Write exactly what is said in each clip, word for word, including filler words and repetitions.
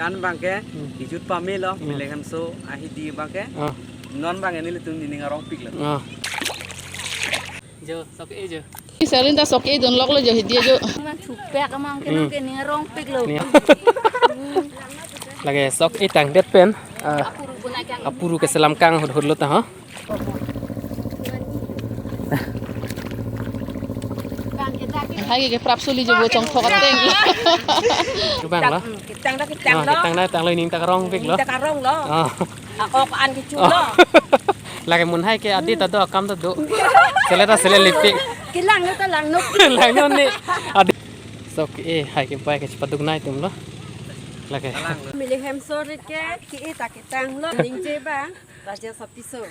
Kan abangke, Hmm. Kejut pamelo, Hmm. Milik Hemso ahidi abangke. Ah. Non abangke nelitum nening arongpiklo. Ah. Jo, sok-e jo. Selin ta sok-e dunloklo jo hidi jo. Aman thupek aman ke Hmm. nang ke nening arongpiklo. Ni. Lake sok-e tangdet pen, ah, Apuru bunai kang. Apuru keselam kang hut hut lo ta ha. Hai ke prap suli jo bo chongthok ateng. Abang lo. Ketang ta ketang Ah, lo. Ketang ta ketang lo, nening ta karongpiklo. Nening ta karonglo. Ah. Ako ko-an kecho Oh. lo. Lake munhai ke adi ta do, akam ta do. Sele ta sele lipik. Kelang no ta lang no. Lang no ni. Adi. Sok-e hai ke pai ke chepaduk nangtum lo. Lake. Milik Hemso rit ke ke-e ta ketang lo. Ningje ba. Raja Sapiso.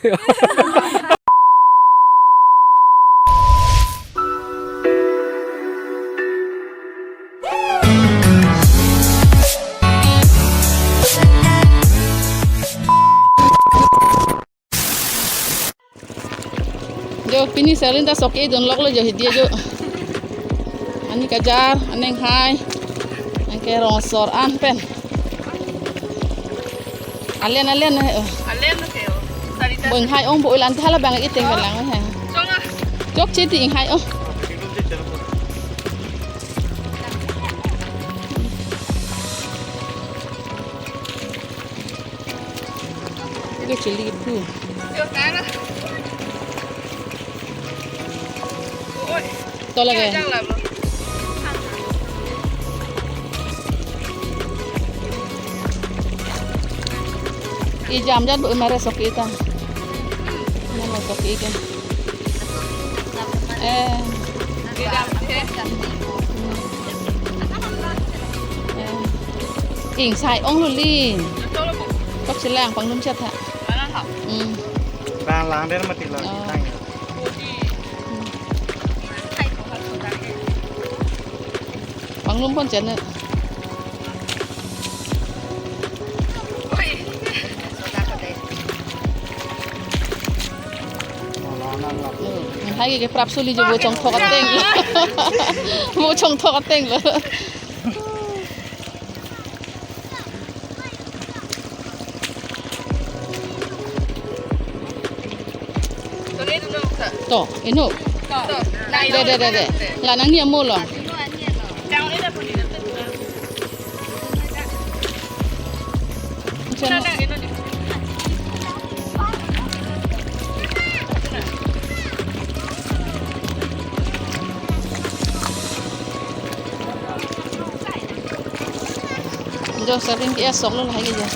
Jo, pini Selin ta sok-e dunloklo jo hidi jo. Ani kajar, aning hai. Anke rong asor an pen. Alen, alen, eh, oh. Alen, okay, oh. Sarita. Bo inghai ong bo ilan thala abang iteng Oh. Lang, eh. Chok ah. Chokche ti inghai ong. Ke chili pu. Yo, nana. Oi. To lake. Yo, jang lang lo. Ijam jat bo mare sok-e ta. Nang sok-e ke. Eh. Ijam, eh. Eh. Ingsai ong lo li. Chokchelang pangrum chat ha. Mana ha? Hmm. Lang lang den mati lang. Oh. Tang ya. Hmm. Pangrum pon chat ne. Hmm. Hai ke prap suli jo bo chongthok ateng. Bo chongthok ateng lo. To, eno. De, de, de, de. La nangji amo lo. Jo, sering dia sok lo lah ini jo.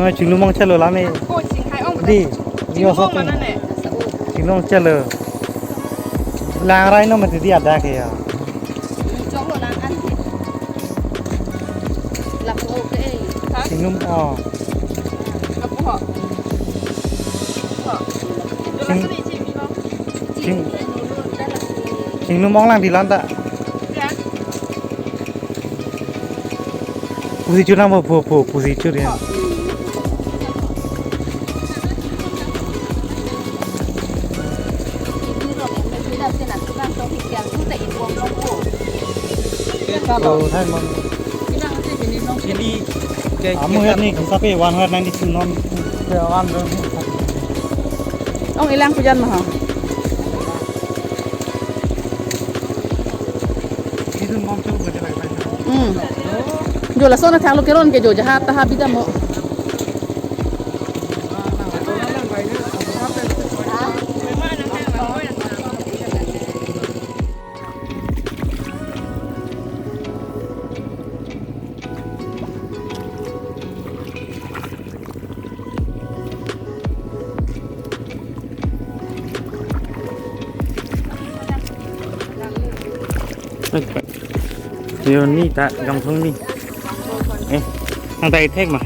Noi chinglu mong chalo lame. Ko ching hai ong. Di, chinglu yo mong sa mana ne? Chinglu mong chalo. Lang rai no mati di ada ke ya. Chong lo lang an. Lak lo ke. Ha? Chinglu, oh. Apo ho. Ho. Ching, ching, chinglu mong lang di lanta. Ya. Pusi chunang po, po, po, pusi chun ya. Oh, hai, mong. Chili ke, amu ke ya ni, sape one hundred ninety-two non, ke one hundred. Ong ilang pujan maha. Hmm. Jo lason athang lo keron ke jo jahat taha bida mo. Yo ni ta Jongthung ni. Eh, ang ta ithek ma.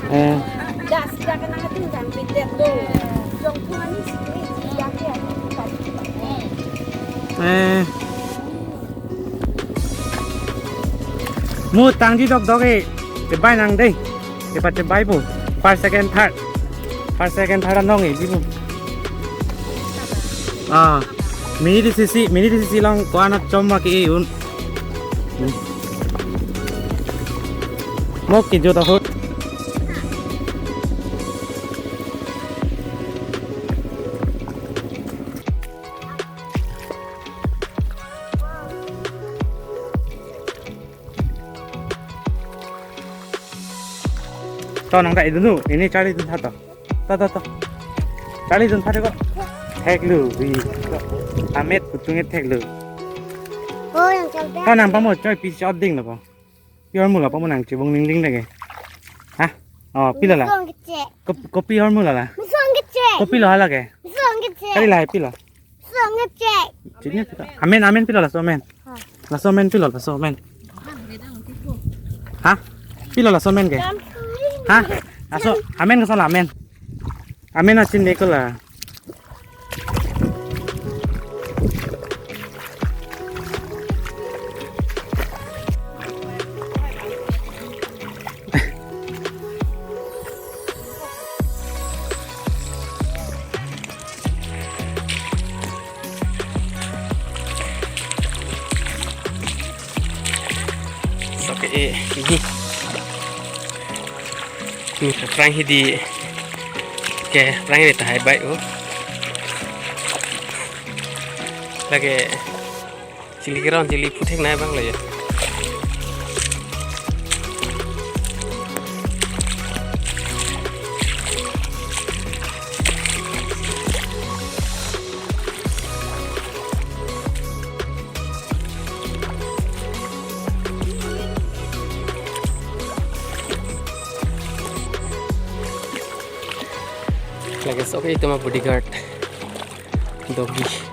Eh. Eh. Mo tangji dokdok e. Chebai nang dei. Chepat chebai po. First, second, third. First, second, third anong e, di po. Ah. Mini D C C, mini D C C along ko-an achom ma ke-e un. Hmm. Mo kejut ahut. To nang ta idunu, ini charlidun tha to. To, to, to. Charlidun tha ko. Theklo, wi. Amet putung e theklo. Oh, yang chal. To nang pamo choi pi shot ding lo po. Pi ahormu lo pamo nang chibong ning ding lage. Ha? Oh, pilo la? Musong kechek. Kop-, kopi ahormu lo la? Musong kechek. Kopilo hala ke? Musong kechek. Kali lahai pilo? Musong kechek. Chini pilo. Amen, amen pilo laso amen. Ha. Laso amen pilo laso amen. Ha? Pilo laso amen ke? Jam. Ha? Laso amen ke, laso amen. Amen achin de ko la. Oke, eh, ini. Ini aphrang hidi. Oke, aphrang hidi tahai bike, oh. Lake chili keron, chili puthek nai bang lo ya. Lake sok itum a bodyguard. Doggy.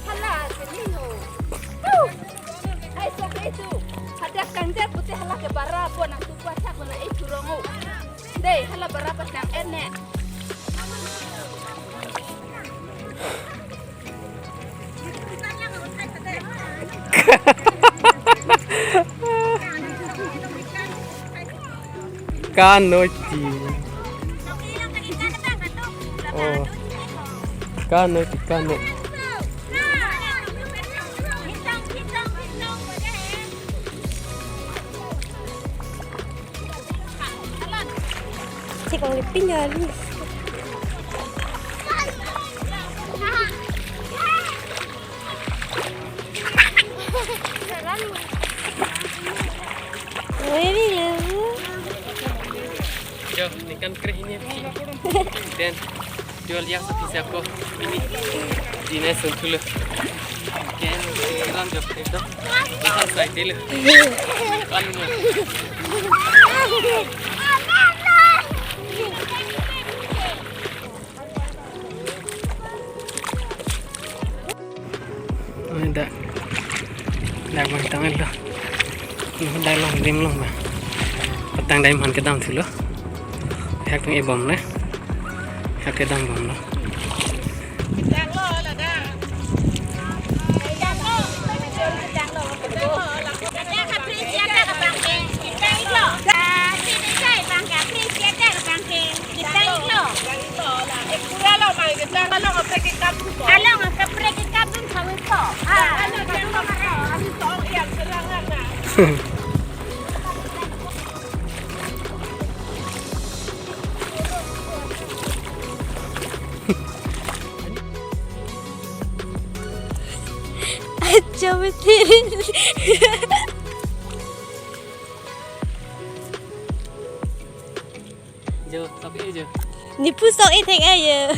Hala, sini ho. Hai, sok itu. Hadak kangder pute hala ke bara po nang tupa chak na itu rongo. Dei, hala bara pas nang ene. Kanoti. Oh. Kanoti, kano. Cikong lipin ya, Lis. Wih, Lis. Jo, nikan kreh ini. Dan. Jual yang sepisah ko ini. Dina suntulo. Ken, ran jok itu. Ikan sai dulu. Anu. Oi, dak. Dak bang tang lo. Dak long dim long ba. Patang dai man kedam thulo. Hak tang e bom le. Hak kedam bom lo. Along kaprek ke kadun khawi po. Ah, along kaprek ke kadun khawi po. Acha betul. Jo, sok-e jo. Niphu sok-e thek ayo.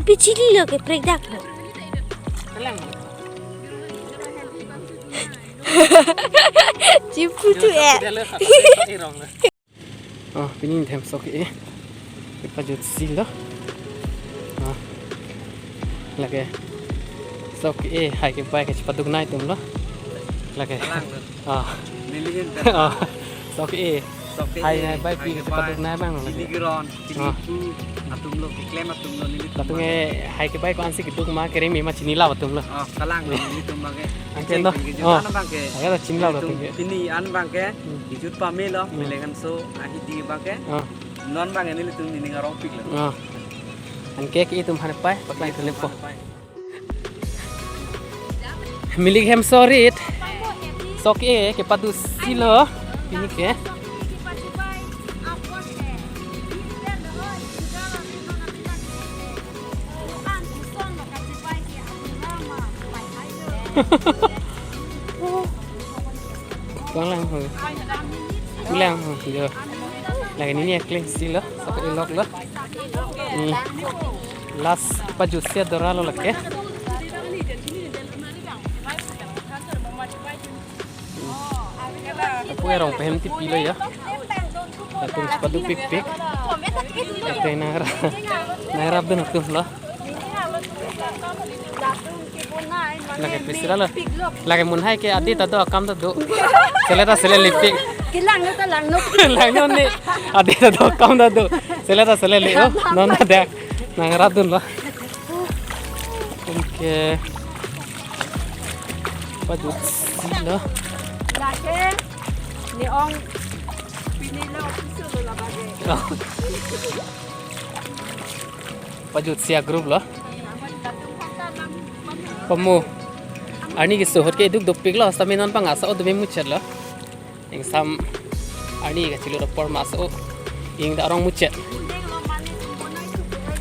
Pichili lo ke prekdak lo. Kalang. Chipu tu eh. Sok-e lo, sok-e rong lo. Oh, pini hem sok-e. Kepajutsi lo. Oh. Lake. Sok-e, hai kebai ke chepaduk nai atum lo. Lake. Kalang lo. Oh. Nelihin. Oh. Sok-e. Sok-e. Hai, hai, bai hai pi kebai. Chepaduk nai abang lo. Chili lake. Giron, chili ah. Pu, atum lo, keklem atum lo, nelitum. Latum abang. Ke hai kebai ko-ansi keduk ma, kereng me ma chinilo atum lo. Oh, kalang lo, nelitum abang ke. Anke no. Cheng, cheng, oh. An abang ke. Ayo lo chinilo nelitum atum ke. Pini an abang ke. Hmm. Kejut pame lo, hmm. Meleng anso, ahidi abang ke. Ah. Non abang ke nelitum nening arongpik lo. Ah. Anke ke itum han pai, paklai itum kelepo. Han pai. Milik hem sorit. Sok-e, kepajutsi lo. Pini ke. Bang lang ho. Bang lang ho, jo. Lake neli ekle si lo, sok-e lok lo. Hmm. Last pajutsi adora lo lake. Pu arong pen hem tipi lo ya. Latum chepaduk pikpik. Ate nangra, nangrapdun atum lo. Lake pisi lo. Lake mun hai ke adi ta do akam ta do. Sele ta sele lipik. Kelang lo ta lang lo. Lang lo ni. Adi ta do akam ta do. Sele ta sele li o. Non ta dak. Nangrapdun lo. Okay. Pajutsi lo. Lake, ne-ong pini lo office lo labang ke. Oh. Pajutsi a-group lo. Pamo. Arni keso ahut ke duk dopik lo, sami non pangasa o dumi muchet lo. Ingsam arni kachilo apor mas o. Ingta arong muchet.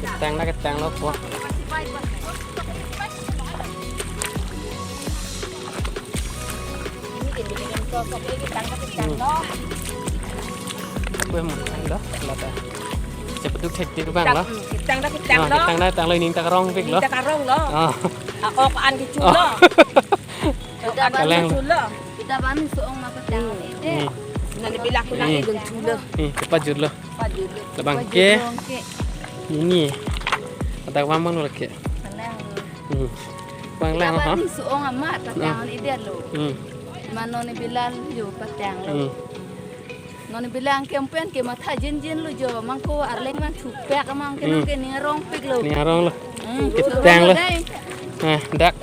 Ketang na ketang lo po. Hmm. Kue mun lo, lata. Cepat duk cek di lubang lo. Ketang na ketang lo. Ah, ketang na ketang lo, ining ta karongpik lo. Ining ta karong lo. Ah. Ah, ok an kechu lo. Oh. Ok an kechu lo. Kita bani so-ong ma patang ede. Hmm. Nani bilak kunang idun chulo. Hmm, kepajut lo. Pajut lo. Labang ke. Pajut lo ke. Ini. Adak bang bang lo ke. Kalang lo. Hmm. Bang lang ha. Kita bani so-ong amat patang ede lo. Hmm. Mano ne bilal jo patang lo. Hmm. Non bilang kempen ke matha jinjin lo jo, mangko arleng man thupek amang ke. Hmm. Non ke ning arongpik lo. Ning arong lo. Hmm, ketang lo. Dai. Nah, dak.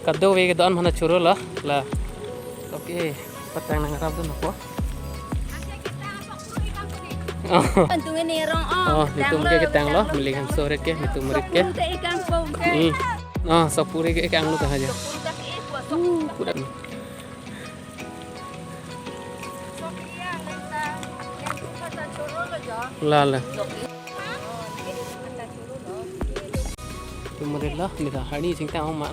Kadokave kedo-an mana choro lo. La. Okay, patang nangrapdun apo. Oh. Antung ini rong oh. Oh, ketang netum lo, ke ketang lo, ketang lo, milik ketang lo. Hem sorit ke, netum rit ke. Sok-e ikang po ke. Hmm. Oh, sok-e ke ikang lo ta haja. Sok-e ta ke ikang po, sok-e. Uh, kuda. Sok-e yang ta, yang tu kata choro lo jo. La la. Sok-e. Oh, ini kata choro lo. Netum rit lo, neta arni chingtang ong ma.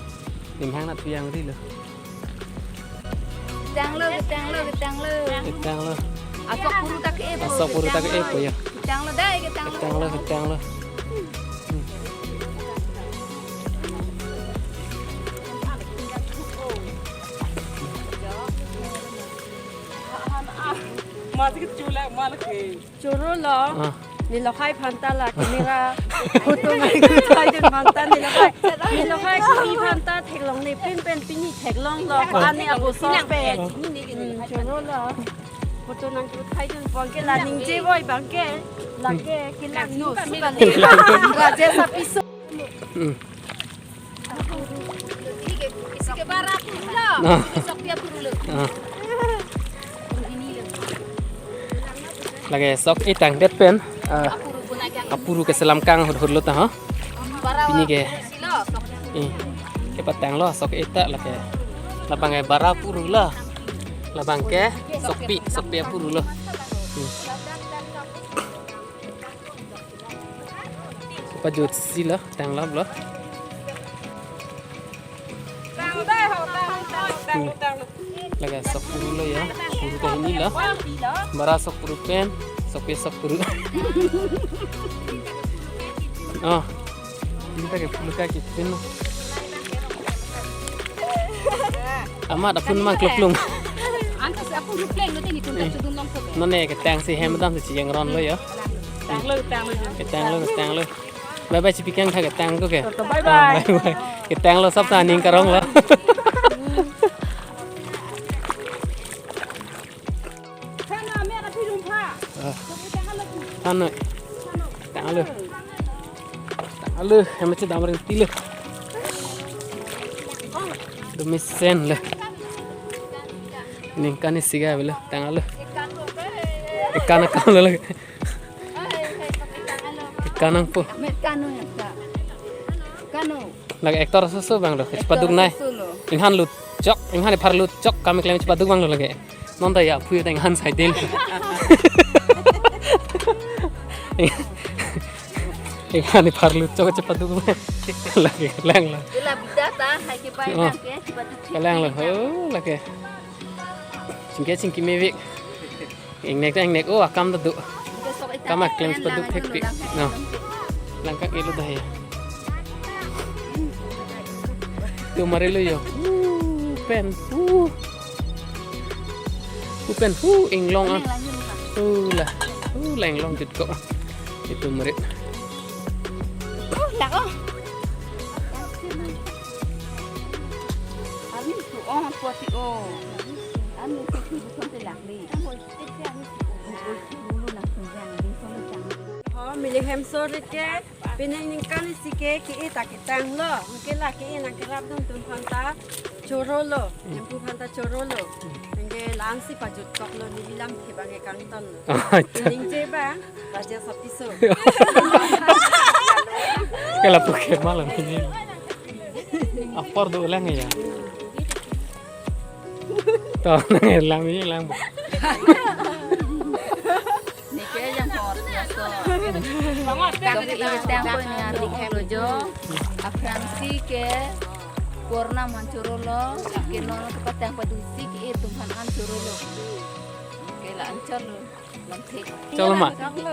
Nemhang na thu yang ri lo. Ketang lo, ketang lo, ketang lo. Ketang lo. Asok puru ta ke-e po. Asok puru ta ke-e po ya. Ketang lo, dai, ketang lo. Ketang lo, ketang lo. Hmm. Masih kecil lah, malah ke. Choro lo. Ah. Neli lahai aphan ta la camera. Photo nangkethai dun aphan ta neli lahai. Neli lahai kami aphan ta theklongle pen pen pini theklong lo. Ah. Ani abo so pen. Hmm, choro lo. Photo nangkethai dun aphan ke la ningje voi abang ke. Lake kelang no si bang ke. Rajesh apiso. Hmm. Isi ke bara puru lo. Ah. Isi ke sok dia puru lo. Ah. Puru ini lo. Lake sok-e tangdet pen. Ah. Puru pun aja Apuru ke selam kang hur hur lo ta ha. Pini ke. Eh, kepatanglo sok eta lake. Labang ke bara puru lo. Labang ke sokpi, sokpi apuru lo. Hmm. Pajutsi lo, tanglo lo. Hmm. Lake sok puru lo ya, puru ta hini lo. Bara sok puru pen, sok pe sok puru. Oh, ini pakai puru kaki pen lo. Amat apun mang kluk klung. Antas apun kluk klung lo tini tun. Hmm. Sudun long pun. Nonke ketang si hem dam si chiyang ron lo ya. Tanglo, tanglo. Ketanglo, ketanglo. Bye bye, chipikang tha ketang ko ke. Bye bye. Ah, bye bye. Ketanglo sap ta ning karong lo. Ah. Thanoi. Tanglo. Tanglo, hem che dam ring tilo. Dumi sen le. Ningkan isi ga belo, tanglo. Ikan akam lo lake. Ikan nangpo. Met kano ya, Kak? Kano. Lake actor soso bang lo, actor chipaduk nai. Soso lo. Inghan lut chok, inghan iphar lut chok, kami klem chipaduk bang lo lake. Non ta ya phu ta inghan sai del. Inghan iphar lut chok chipaduk nai. Lake lang lo. Ila bida ta, hai ke pai. Oh. Lang ke, chipaduk. Lang lo. Oh, lake. Chingke chingki mevek. Ingnek ta ingnek, oh, akam ta do. Kama klem chipaduk thek pik. No. Langkak ilo dah ya. Tu mari lo yo. Uh, pen. Uh. Uh, pen. Uh, inglong ah. Uh, la. Uh, la inglong jut ko. Itu mari. Oh, lak oh. Arni tu oh, poti oh. Arni tu tu bukan telak ni. Oh, Mili Hemso rike, pining ningkan isi ke, ke-e ta ketanglo, ke la ke-e nangkerap dun tun phanta chorolo, Hemphu phanta chorolo. Ningke lam si pajut koklo, neli lam ke bang ke kangton lo. Acha. Ningje bang, raja sapiso. Ke lapu ke malam ini. Apor do lang ya. To, nang lang ini lang. Neke yang hot, so. Kami ini tangpo ini ardi khelo jo. Aphrangsi ke korna man chorolo, ke nono kepatang padusi ke tum han an chorolo. Ke la an chorolo, lam thek. Cholo ma. Chorolo.